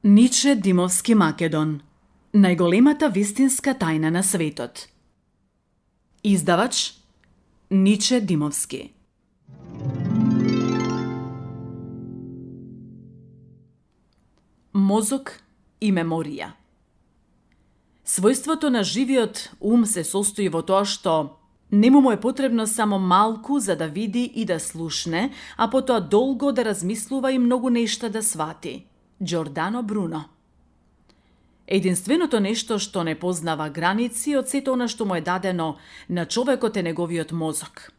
Ниче Димовски Македон. Најголемата вистинска тајна на светот. Издавач Ниче Димовски. Мозок и меморија. Својството на живиот ум се состои во тоа што нему му е потребно само малку за да види и да слушне, а потоа долго да размислува и многу нешта да свати. Џордано Бруно. Единственото нешто што не познава граници од сето она што му е дадено на човекот е неговиот мозок.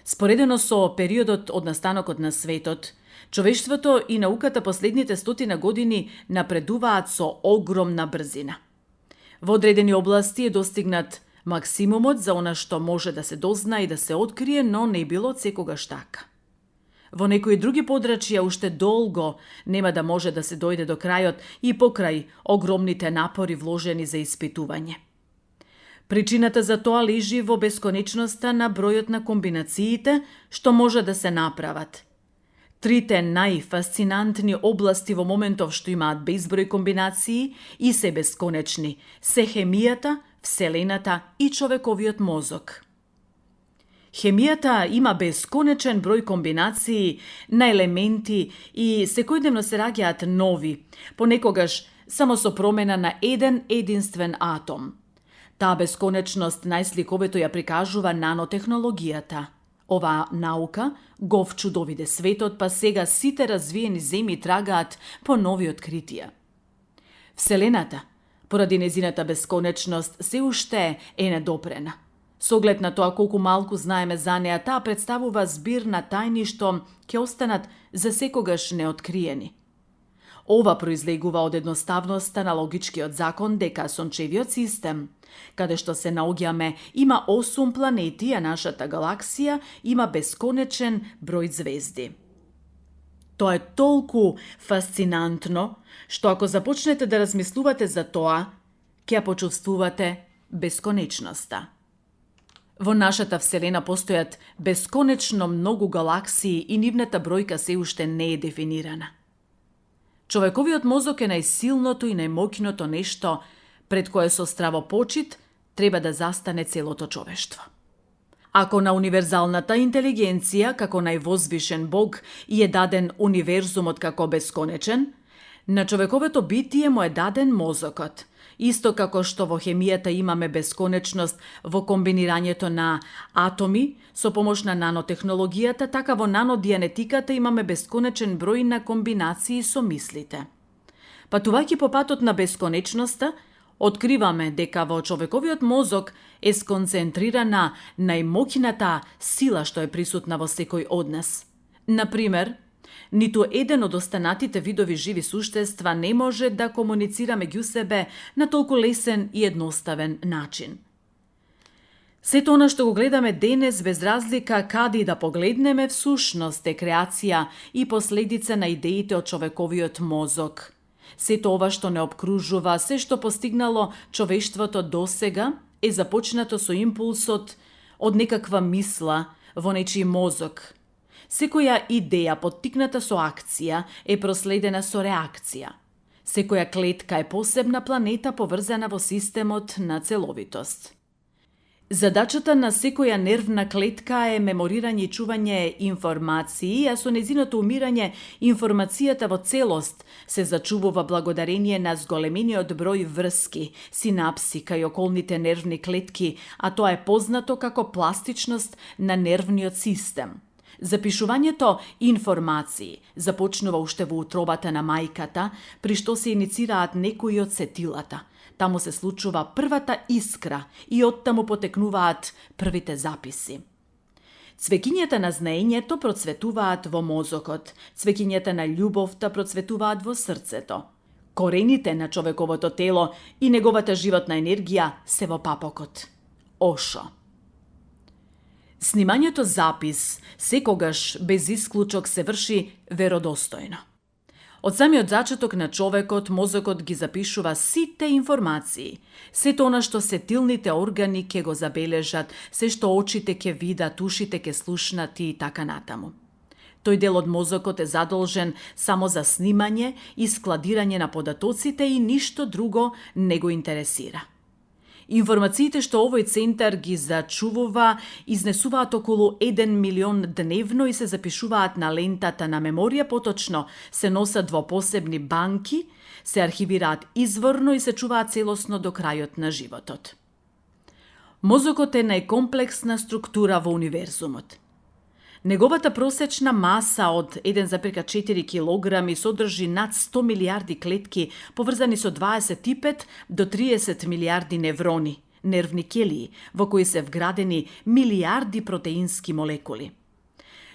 Споредено со периодот од настанокот на светот, човештвото и науката последните 100 години напредуваат со огромна брзина. Во одредени области е достигнат максимумот за она што може да се дозна и да се открие, но не било секогаш така. Во некои други подрачја уште долго нема да може да се дојде до крајот и покрај огромните напори вложени за испитување. Причината за тоа лежи во бесконечноста на бројот на комбинациите што може да се направат. Трите најфасцинантни области во моментов што имаат безброј комбинации и се бесконечни се хемијата, вселената и човековиот мозок. Хемијата има бесконечен број комбинации на елементи и секојдневно се раѓаат нови, понекогаш само со промена на еден единствен атом. Таа бесконечност најсликовито ја прикажува нанотехнологијата. Оваа наука го вчудовиде светот, па сега сите развиени земји трагаат по нови откритија. Вселената, поради незината бесконечност, се уште е недопрена. Со оглед на тоа колку малку знаеме за неа, таа представува збир на тајни што ќе останат за секогаш неоткриени. Ова произлегува од едноставноста на логичкиот закон дека сончевиот систем, каде што се наоѓаме, има 8 планети, а нашата галаксија има бесконечен број звезди. Тоа е толку фасцинантно, што ако започнете да размислувате за тоа, ќе ја почувствувате бесконечноста. Во нашата вселена постојат бесконечно многу галаксии и нивната бројка се уште не е дефинирана. Човековиот мозок е најсилното и најмоќното нешто пред кое со стравопочит треба да застане целото човештво. Ако на универзалната интелигенција како највозвишен Бог и е даден универзумот како бесконечен, на човековото битие му е даден мозокот. Исто како што во хемијата имаме бесконечност во комбинирањето на атоми со помош на нанотехнологијата, така во нанодианетиката имаме бесконечен број на комбинации со мислите. Патувајќи по патот на бесконечноста, откриваме дека во човековиот мозок е сконцентрирана најмоќната сила што е присутна во секој од нас. Например, ниту еден од останатите видови живи суштества не може да комуницира меѓу себе на толку лесен и едноставен начин. Сето она што го гледаме денес, без разлика каде и да погледнеме, всушност е креација и последица на идеите од човековиот мозок. Сето ова што не обкружува, се што постигнало човештвото досега, е започнато со импулсот од некаква мисла во нечиј мозок. Секоја идеја поттикната со акција е проследена со реакција. Секоја клетка е посебна планета поврзана во системот на целовитост. Задачата на секоја нервна клетка е меморирање и чување информации, а со незиното умирање информацијата во целост се зачувува благодарение на зголемениот број врски, синапси кај околните нервни клетки, а тоа е познато како пластичност на нервниот систем. Запишувањето информации започнува уште во утробата на мајката, при што се иницираат некои од сетилата. Таму се случува првата искра и оттаму потекнуваат првите записи. Цвеќињата на знаењето процветуваат во мозокот, цвеќињата на љубовта процветуваат во срцето. Корените на човековото тело и неговата животна енергија се во папокот. Ошо. Снимањето запис секогаш без исклучок се врши веродостојно. Од самиот зачеток на човекот, мозокот ги запишува сите информации. Сето она што сетилните органи ќе го забележат, се што очите ќе видат, ушите ќе слушнат и така натаму. Тој дел од мозокот е задолжен само за снимање и складирање на податоците и ништо друго не го интересира. Информациите што овој центар ги зачувува изнесуваат околу 1 милион дневно и се запишуваат на лентата на меморија, поточно се носат во посебни банки, се архивираат изворно и се чуваат целосно до крајот на животот. Мозокот е најкомплексна структура во универзумот. Неговата просечна маса од 1,4 килограми содржи над 100 милиарди клетки поврзани со 25 до 30 милиарди неврони, нервни ќелии, во кои се вградени милиарди протеински молекули.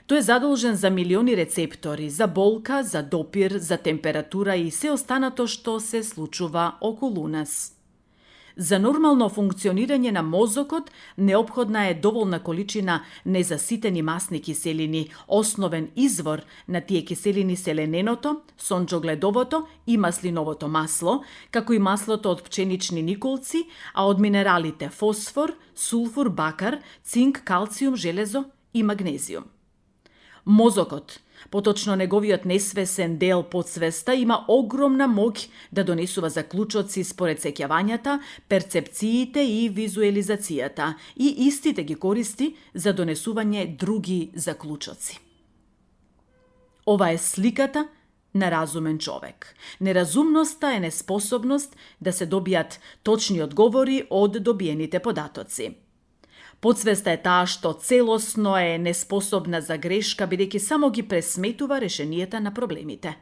Тој е задолжен за милиони рецептори, за болка, за допир, за температура и се останато што се случува околу нас. За нормално функционирање на мозокот неопходна е доволна количина незаситени масни киселини. Основен извор на тие киселини се лененото, сонџогледовото и маслиновото масло, како и маслото од пченични николци, а од минералите фосфор, сулфур, бакар, цинк, калциум, железо и магнезиум. Мозокот, поточно неговиот несвесен дел подсвеста, има огромна моќ да донесува заклучоци според сеќавањата, перцепциите и визуелизацијата, и истите ги користи за донесување други заклучоци. Ова е сликата на разумен човек. Неразумноста е неспособност да се добијат точни одговори од добиените податоци. Подсвеста е таа што целосно е неспособна за грешка, бидејќи само ги пресметува решенијата на проблемите.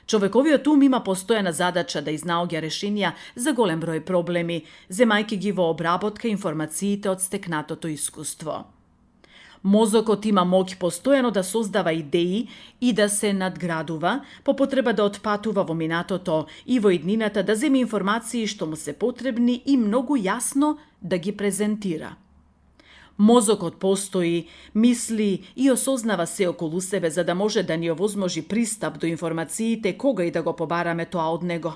Човековиот ум има постојана задача да изнаоѓа решенија за голем број проблеми, земајќи ги во обработка информациите од стекнатото искуство. Мозокот има моќ постојано да создава идеи и да се надградува, по потреба да отпатува во минатото и во иднината, да земе информации што му се потребни и многу јасно да ги презентира. Мозокот постои, мисли и осознава се околу себе за да може да ни овозможи пристап до информациите кога и да го побараме тоа од него.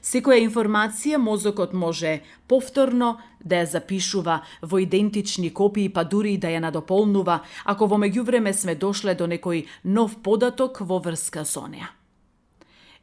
Секоја информација мозокот може повторно да ја запишува во идентични копии, па дури и да ја надополнува, ако во меѓувреме сме дошле до некој нов податок во врска со неа.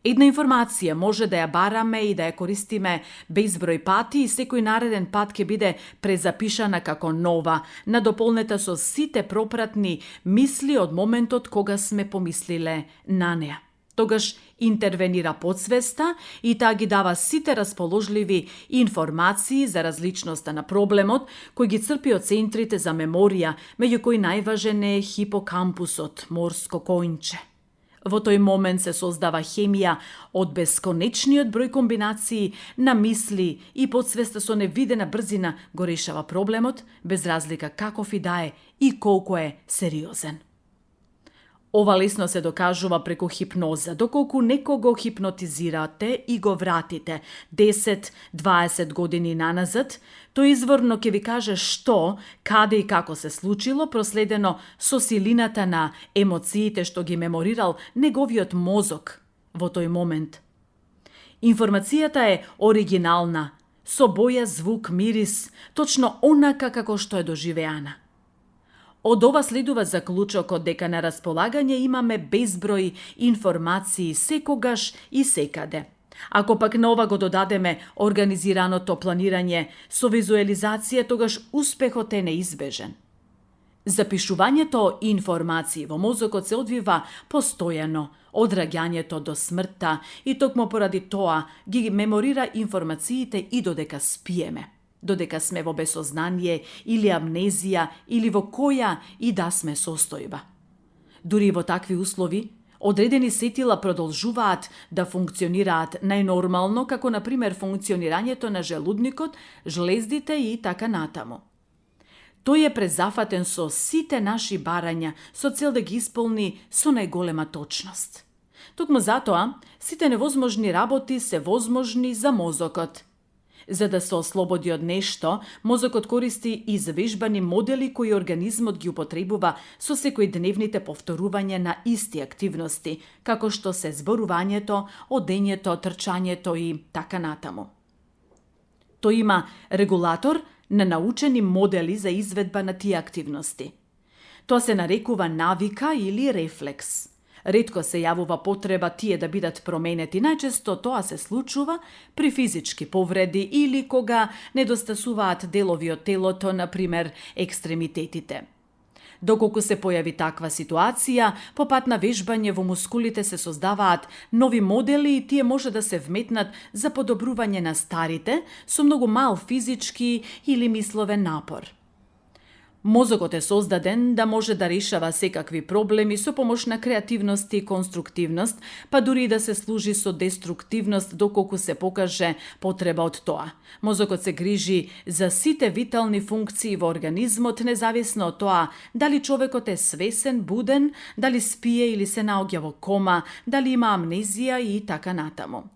Една информација може да ја бараме и да ја користиме безброј пати и секој нареден пат ќе биде презапишана како нова, надополнета со сите пропратни мисли од моментот кога сме помислиле на неа. Тогаш интервенира подсвеста и таа ги дава сите расположливи информации за различноста на проблемот, кој ги црпи од центрите за меморија, меѓу кои најважен е хипокампусот, морско коњче. Во тој момент се создава хемија од бесконечниот број комбинации на мисли и подсвеста со невидена брзина го решава проблемот, без разлика каков и да е и колку е сериозен. Ова лесно се докажува преку хипноза. Доколку некого хипнотизирате и го вратите 10-20 години наназад, тој изворно ќе ви каже што, каде и како се случило, проследено со силината на емоциите што ги меморирал неговиот мозок во тој момент. Информацијата е оригинална, со боја, звук, мирис, точно онака како што е доживеана. Од ова следува заклучокот дека на располагање имаме безброј информации секогаш и секаде. Ако пак на ова го додадеме организираното планирање со визуелизација, тогаш успехот е неизбежен. Запишувањето информации во мозокот се одвива постојано, од раѓањето до смртта, и токму поради тоа ги меморира информациите и додека спиеме, додека сме во безсознание или амнезија или во која и да сме состојба. Дури во такви услови, одредени сетила продолжуваат да функционираат најнормално, како на пример функционирањето на желудникот, жлездите и така натаму. Тој е презафатен со сите наши барања, со цел да ги исполни со најголема точност. Токму затоа, сите невозможни работи се возможни за мозокот. За да се ослободи од нешто, мозокот користи извежбани модели кои организмот ги употребува со секој дневните повторување на исти активности, како што се зборувањето, одењето, трчањето и така натаму. Тој има регулатор на научени модели за изведба на тие активности. Тоа се нарекува навика или рефлекс. Ретко се јавува потреба тие да бидат променети. Најчесто тоа се случува при физички повреди или кога недостасуваат делови од телото, например екстремитетите. Доколку се појави таква ситуација, по пат на вежбање во мускулите се создаваат нови модели и тие може да се вметнат за подобрување на старите со многу мал физички или мисловен напор. Мозокот е создаден да може да решава секакви проблеми со помош на креативност и конструктивност, па дури и да се служи со деструктивност доколку се покаже потреба од тоа. Мозокот се грижи за сите витални функции во организмот, независно од тоа дали човекот е свесен, буден, дали спие или се наоѓа во кома, дали има амнезија и така натаму.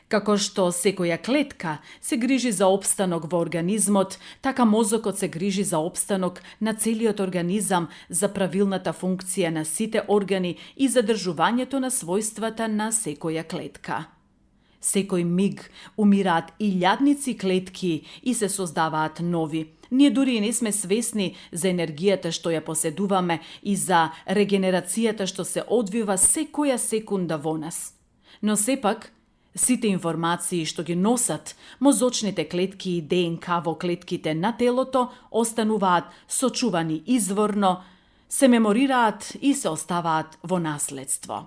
Како што секоја клетка се грижи за опстанок во организмот, така мозокот се грижи за опстанок на целиот организам, за правилната функција на сите органи и задржувањето на својствата на секоја клетка. Секој миг умираат илјадници клетки и се создаваат нови. Ние дури и не сме свесни за енергијата што ја поседуваме и за регенерацијата што се одвива секоја секунда во нас. Но сепак, сите информации што ги носат мозочните клетки и ДНК во клетките на телото остануваат сочувани изворно, се меморираат и се оставаат во наследство.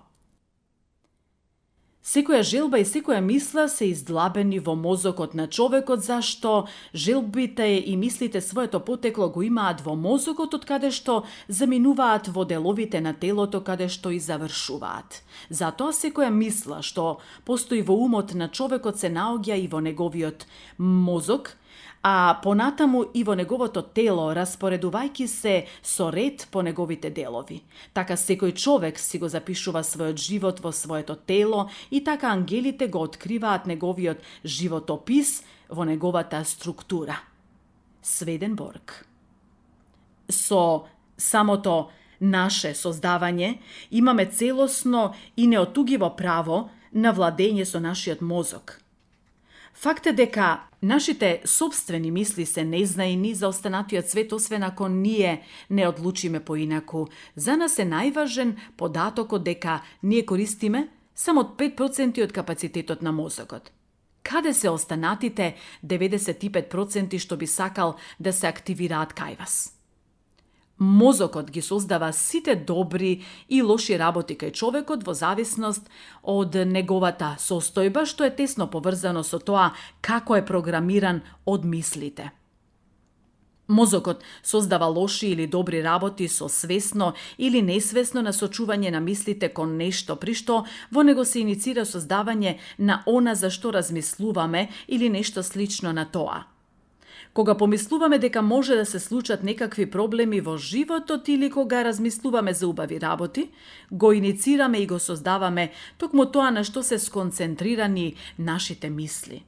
Секоја желба и секоја мисла се издлабени во мозокот на човекот, зашто желбите и мислите своето потекло го имаат во мозокот, од каде што заминуваат во деловите на телото, каде што и завршуваат. Затоа секоја мисла што постои во умот на човекот се наоѓа и во неговиот мозок, а понатаму и во неговото тело, распоредувајќи се со ред по неговите делови. Така секој човек си го запишува својот живот во своето тело и така ангелите го откриваат неговиот животопис во неговата структура. Сведенборг. Со самото наше создавање имаме целосно и неотугиво право на владење со нашиот мозок. Факт е дека нашите собствени мисли се незнаени за останатиот свет, освен ако ние не одлучиме поинаку. За нас е најважен податокот дека ние користиме само 5% од капацитетот на мозокот. Каде се останатите 95% што би сакал да се активираат кај вас? Мозокот ги создава сите добри и лоши работи кај човекот во зависност од неговата состојба, што е тесно поврзано со тоа како е програмиран од мислите. Мозокот создава лоши или добри работи со свесно или несвесно насочување на мислите кон нешто, при што во него се иницира создавање на она за што размислуваме или нешто слично на тоа. Кога помислуваме дека може да се случат некакви проблеми во животот или кога размислуваме за убави работи, го иницираме и го создаваме токму тоа на што се сконцентрирани нашите мисли.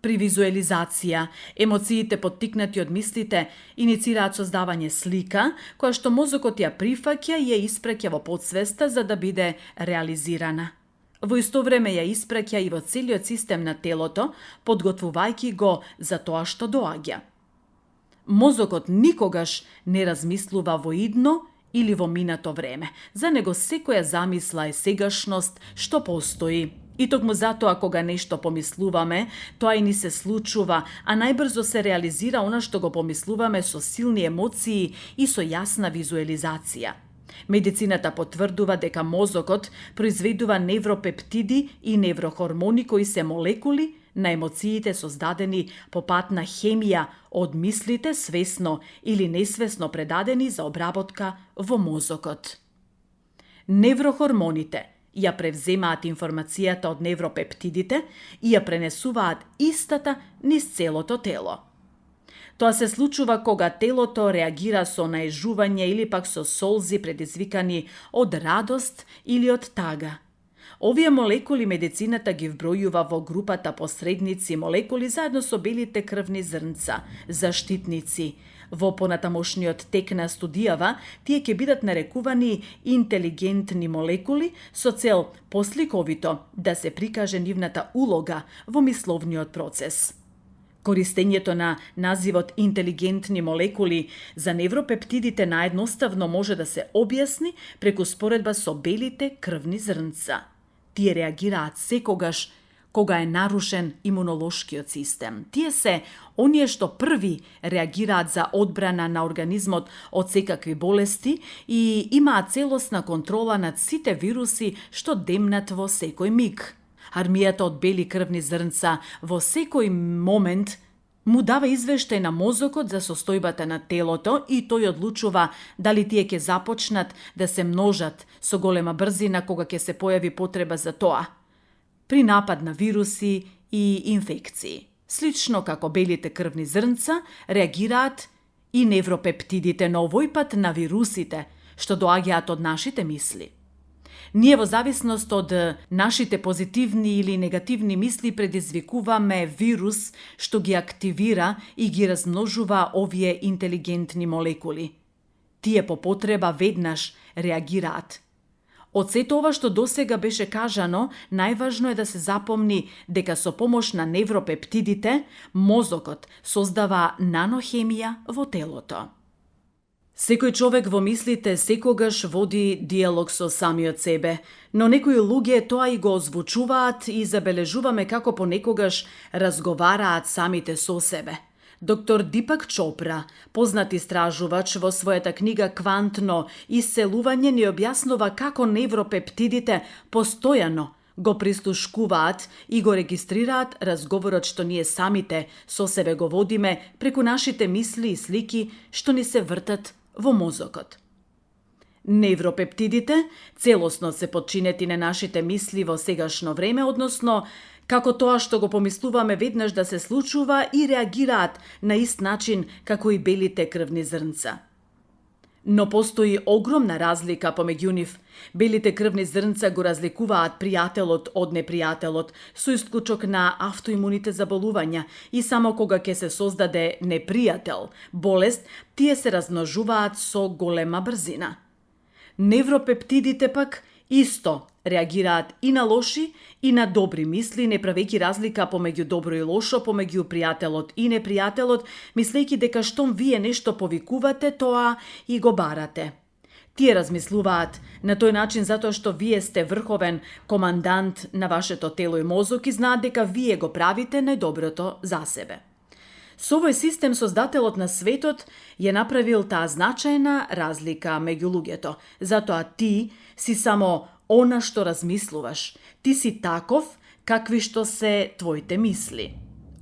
При визуелизација, емоциите поттикнати од мислите иницираат создавање слика, која што мозокот ја прифаќа и ја испраќа во потсвеста за да биде реализирана. Во исто време ја испраќа и во целиот систем на телото, подготвувајќи го за тоа што доаѓа. Мозокот никогаш не размислува во идно или во минато време. За него секоја замисла е сегашност што постои. И токму затоа кога нешто помислуваме, тоа и ни се случува, а најбрзо се реализира она што го помислуваме со силни емоции и со јасна визуелизација. Медицината потврдува дека мозокот произведува невропептиди и неврохормони кои се молекули на емоциите создадени по пат на хемија од мислите свесно или несвесно предадени за обработка во мозокот. Неврохормоните ја превземаат информацијата од невропептидите и ја пренесуваат истата низ целото тело. Тоа се случува кога телото реагира со наежување или пак со солзи предизвикани од радост или од тага. Овие молекули медицината ги вбројува во групата посредници молекули заедно со белите крвни зрнца, заштитници. Во понатамошниот тек на студијава, тие ќе бидат нарекувани интелигентни молекули со цел посликовито да се прикаже нивната улога во мисловниот процес. Користењето на називот интелигентни молекули за невропептидите наедноставно може да се објасни преку споредба со белите крвни зрнца. Тие реагираат секогаш кога е нарушен имунолошкиот систем. Тие се оние што први реагираат за одбрана на организмот од секакви болести и имаат целосна контрола над сите вируси што демнат во секој миг. Армијата од бели крвни зрнца во секој момент му дава извештај на мозокот за состојбата на телото и тој одлучува дали тие ќе започнат да се множат со голема брзина кога ќе се појави потреба за тоа, при напад на вируси и инфекции. Слично како белите крвни зрнца реагираат и невропептидите, но овој пат на вирусите, што доаѓаат од нашите мисли. Ние во зависност од нашите позитивни или негативни мисли предизвикуваме вирус што ги активира и ги размножува овие интелигентни молекули. Тие по потреба веднаш реагираат. Од сето ова што досега беше кажано, најважно е да се запомни дека со помош на невропептидите, мозокот создава нанохемија во телото. Секој човек во мислите секогаш води диалог со самиот себе, но некои луѓе тоа и го озвучуваат и забележуваме како понекогаш разговараат самите со себе. Доктор Дипак Чопра, познат истражувач, во својата книга «Квантно исцелување» ни објаснува како невропептидите постојано го прислушкуваат и го регистрираат разговорот што ние самите со себе го водиме преку нашите мисли и слики што ни се вртат во мозокот. Невропептидите целосно се подчинети на нашите мисли во сегашно време, односно како тоа што го помислуваме веднаш да се случува и реагираат на ист начин како и белите крвни зрнца. Но постои огромна разлика помеѓу нив. Белите крвни зрнца го разликуваат пријателот од непријателот со исклучок на автоимуните заболувања и само кога ќе се создаде непријател, болест, тие се размножуваат со голема брзина. Невропептидите пак исто реагираат и на лоши и на добри мисли, не правејќи разлика помеѓу добро и лошо, помеѓу пријателот и непријателот, мислејќи дека штом вие нешто повикувате, тоа и го барате. Тие размислуваат на тој начин затоа што вие сте врховен командант на вашето тело и мозок и знаат дека вие го правите најдоброто за себе. Со овој систем создателот на светот ја направил таа значајна разлика меѓу луѓето. Затоа ти си само она што размислуваш. Ти си таков какви што се твоите мисли.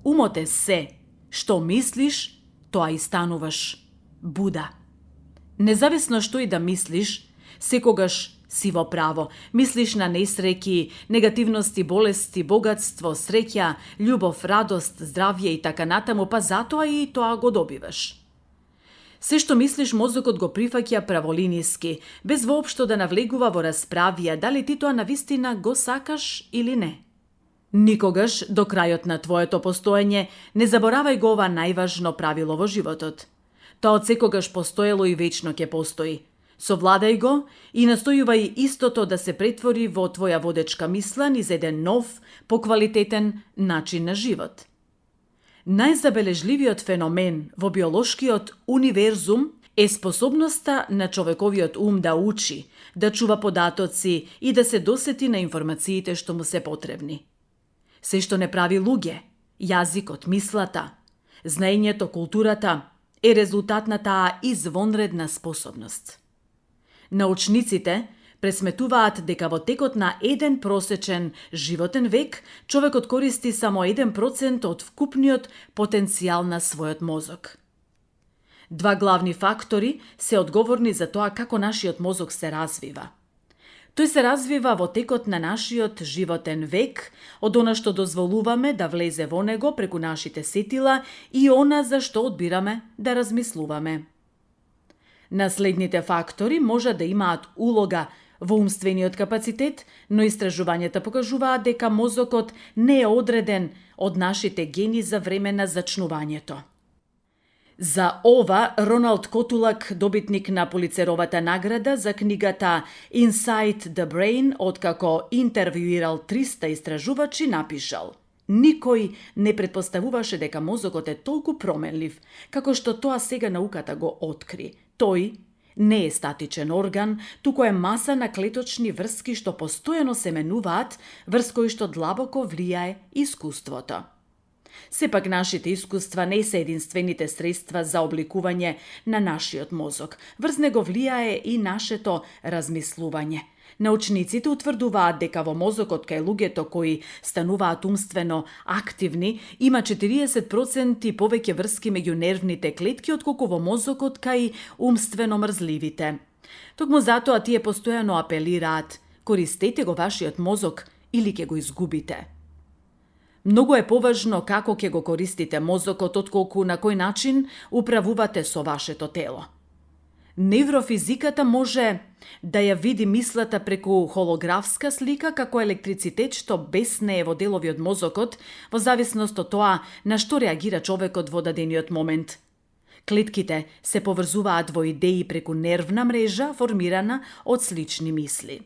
Умот е се што мислиш, тоа и стануваш. Буда. Независно што и да мислиш, секогаш си во право. Мислиш на несреќи, негативности, болести, богатство, среќа, љубов, радост, здравје и така натаму, па затоа и тоа го добиваш. Се што мислиш, мозокот го прифаќа праволиниски, без воопшто да навлегува во расправија дали ти тоа навистина го сакаш или не. Никогаш до крајот на твоето постоење не заборавај го ова најважно правило во животот. Тоа од секогаш постоело и вечно ќе постои. Совладај го и настојувај истото да се претвори во твоја водечка мисла низ еден нов, поквалитетен начин на живот. Најзабележливиот феномен во биолошкиот универзум е способноста на човековиот ум да учи, да чува податоци и да се досети на информациите што му се потребни. Се што не прави луѓе, јазикот, мислата, знаењето, културата е резултат на таа извонредна способност. Научниците пресметуваат дека во текот на еден просечен животен век човекот користи само 1% од вкупниот потенцијал на својот мозок. Два главни фактори се одговорни за тоа како нашиот мозок се развива. Тој се развива во текот на нашиот животен век, од она што дозволуваме да влезе во него преку нашите сетила и она за што одбираме да размислуваме. Наследните фактори може да имаат улога во умствениот капацитет, но истражувањата покажуваат дека мозокот не е одреден од нашите гени за време на зачнувањето. За ова, Роналд Котулак, добитник на Пулицеровата награда за книгата Inside the Brain, откако интервјуирал 300 истражувачи, напишал: Никој не предпоставуваше дека мозокот е толку променлив, како што тоа сега науката го откри. Тој не е статичен орган, туку е маса на клеточни врски што постојано се менуваат, врз кои што длабоко влијае искуството. Сепак нашите искуства не се единствените средства за обликување на нашиот мозок. Врз него влијае и нашето размислување. Научниците утврдуваат дека во мозокот кај луѓето кои стануваат умствено активни има 40% повеќе врски меѓу нервните клетки отколку во мозокот кај умствено мрзливите. Токму затоа тие постојано апелираат: користете го вашиот мозок или ќе го изгубите. Многу е поважно како ќе го користите мозокот отколку на кој начин управувате со вашето тело. Неврофизиката може да ја види мислата преку холографска слика како електрицитет што беснее во делови од мозокот во зависност од тоа на што реагира човекот во дадениот момент. Клетките се поврзуваат во идеи преку нервна мрежа формирана од слични мисли.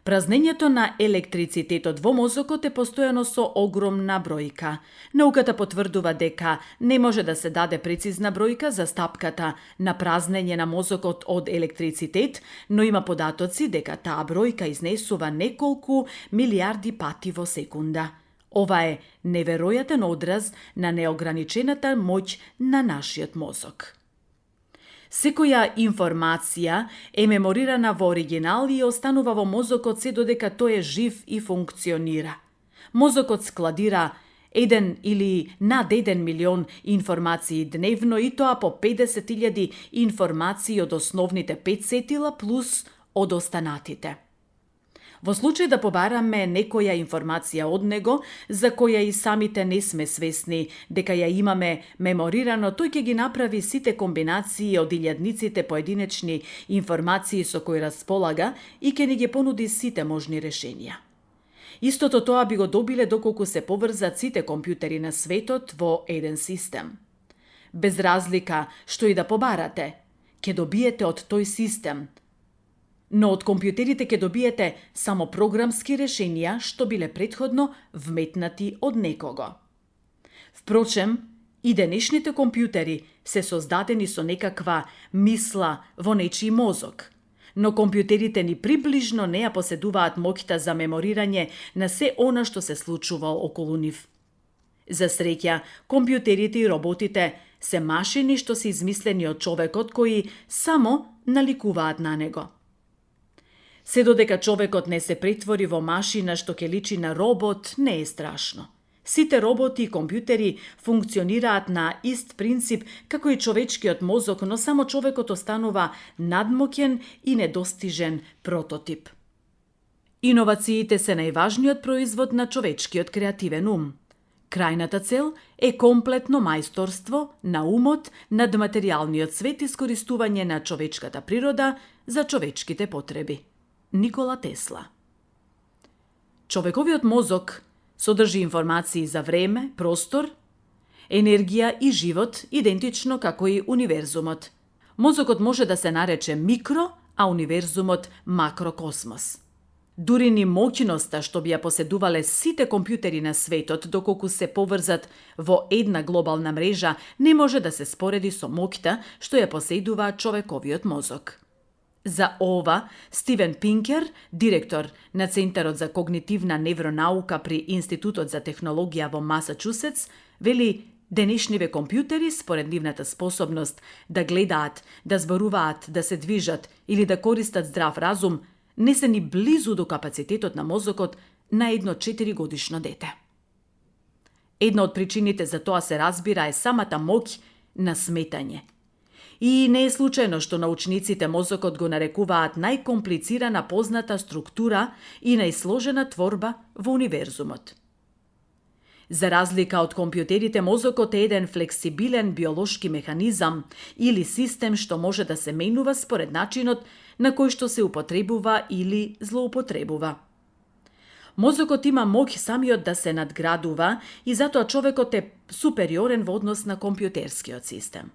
Празнењето на електрицитетот во мозокот е постојано со огромна бројка. Науката потврдува дека не може да се даде прецизна бројка за стапката на празнење на мозокот од електрицитет, но има податоци дека таа бројка изнесува неколку милиарди пати во секунда. Ова е неверојатен одраз на неограничената моќ на нашиот мозок. Секоја информација е меморирана во оригинал и останува во мозокот се додека тој е жив и функционира. Мозокот складира 1 или над 1 милион информации дневно и тоа по 50.000 информации од основните 5 сетила плюс од останатите. Во случај да побараме некоја информација од него, за која и самите не сме свесни дека ја имаме меморирано, тој ќе ги направи сите комбинации од илјадниците поединечни информации со кои располага и ќе ни ги понуди сите можни решенија. Истото тоа би го добиле доколку се поврзат сите компјутери на светот во еден систем. Без разлика што и да побарате, ќе добиете од тој систем, но од компјутерите ќе добиете само програмски решенија што биле претходно вметнати од некого. Впрочем, и денешните компјутери се создадени со некаква мисла во нечии мозок, но компјутерите ни приближно не ја поседуваат моќта за меморирање на се она што се случува околу нив. За среќа, компјутерите и роботите се машини што се измислени од човекот кои само наликуваат на него. Се додека човекот не се претвори во машина што ќе личи на робот, не е страшно. Сите роботи и компјутери функционираат на ист принцип како и човечкиот мозок, но само човекот останува надмоќен и недостижен прототип. Иновациите се најважниот производ на човечкиот креативен ум. Крајната цел е комплетно мајсторство на умот над материјалниот свет и искористување на човечката природа за човечките потреби. Никола Тесла. Човековиот мозок содржи информации за време, простор, енергија и живот, идентично како и универзумот. Мозокот може да се нарече микро, а универзумот макрокосмос. Дури ни моќноста што би ја поседувале сите компјутери на светот, доколку се поврзат во една глобална мрежа, не може да се спореди со моќта што ја поседува човековиот мозок. За ова, Стивен Пинкер, директор на Центарот за когнитивна невронаука при Институтот за технологија во Масачусетс, вели денешниве компјутери, според нивната способност да гледаат, да зборуваат, да се движат или да користат здрав разум, не се ни близу до капацитетот на мозокот на едно 4-годишно дете. Една од причините за тоа се разбира е самата моќ на сметање. И не е случајно што научниците мозокот го нарекуваат најкомплицирана позната структура и најсложена творба во универзумот. За разлика од компјутерите, мозокот е еден флексибилен биолошки механизам или систем што може да се менува според начинот на кој што се употребува или злоупотребува. Мозокот има моќ самиот да се надградува и затоа човекот е супериорен во однос на компјутерскиот систем.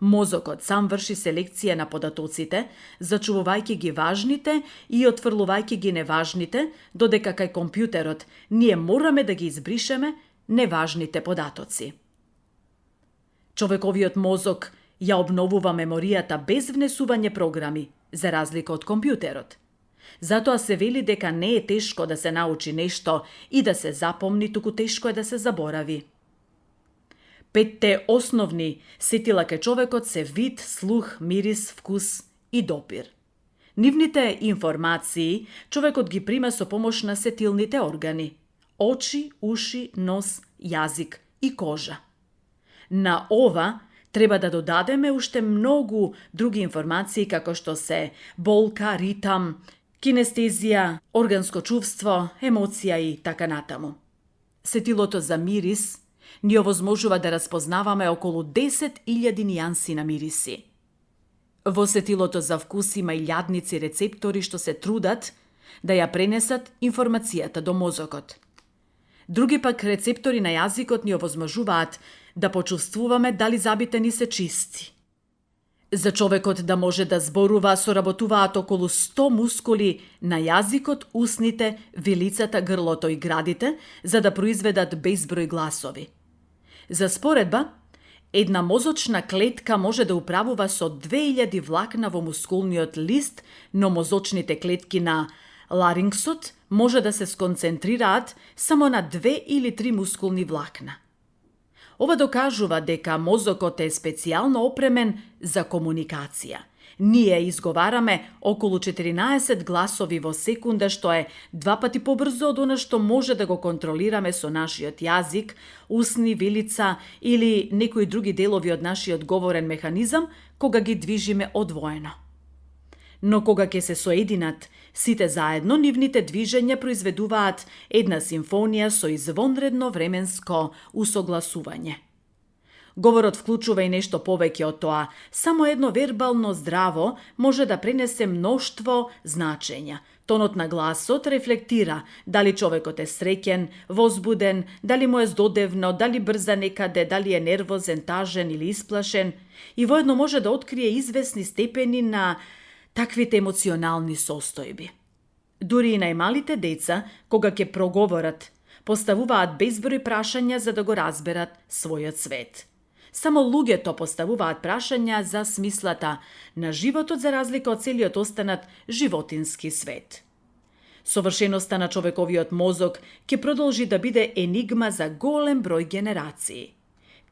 Мозокот сам врши селекција на податоците, зачувувајќи ги важните и отфрлувајќи ги неважните, додека кај компјутерот ние мораме да ги избришеме неважните податоци. Човековиот мозок ја обновува меморијата без внесување програми, за разлика од компјутерот. Затоа се вели дека не е тешко да се научи нешто и да се запомни, туку тешко е да се заборави. 5 основни сетила кај човекот се вид, слух, мирис, вкус и допир. Нивните информации човекот ги прима со помош на сетилните органи – очи, уши, нос, јазик и кожа. На ова треба да додадеме уште многу други информации како што се болка, ритам, кинестезија, органско чувство, емоција и така натаму. Сетилото за мирис ни овозможува да разпознаваме околу 10.000 нијанси на мириси. Во сетилото за вкус има илјадници рецептори што се трудат да ја пренесат информацијата до мозокот. Други пак рецептори на јазикот ни овозможуваат да почувствуваме дали забите ни се чисти. За човекот да може да зборува, соработуваат околу 100 мускули на јазикот, усните, вилицата, грлото и градите, за да произведат безброј гласови. За споредба, една мозочна клетка може да управува со 2000 влакна во мускулниот лист, но мозочните клетки на ларингсот може да се сконцентрираат само на 2 или 3 мускулни влакна. Ова докажува дека мозокот е специјално опремен за комуникација. Ние изговараме околу 14 гласови во секунда, што е 2 пати побрзо од она што може да го контролираме со нашиот јазик, усни, вилица или некои други делови од нашиот говорен механизам, кога ги движиме одвоено. Но кога ќе се соединат сите заедно, нивните движења произведуваат една симфонија со извонредно временско усогласување. Говорот вклучува и нешто повеќе од тоа. Само едно вербално здраво може да пренесе мноштво значења. Тонот на гласот рефлектира дали човекот е среќен, возбуден, дали му е здодевно, дали брза некаде, дали е нервозен, тажен или исплашен, и воедно може да открие извесни степени на таквите емоционални состојби. Дури и најмалите деца, кога ќе проговорат, поставуваат безброј прашања за да го разберат својот свет. Само луѓето поставуваат прашања за смислата на животот, за разлика од целиот останат животински свет. Совршеноста на човековиот мозок ќе продолжи да биде енигма за голем број генерации.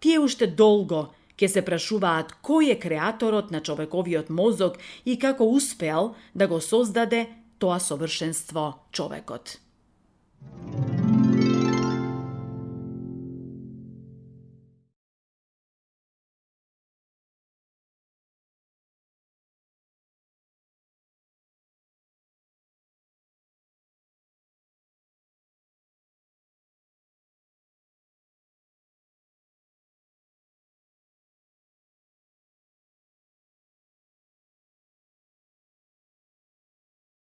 Тие уште долго ќе се прашуваат кој е креаторот на човековиот мозок и како успеал да го создаде тоа совршенство човекот.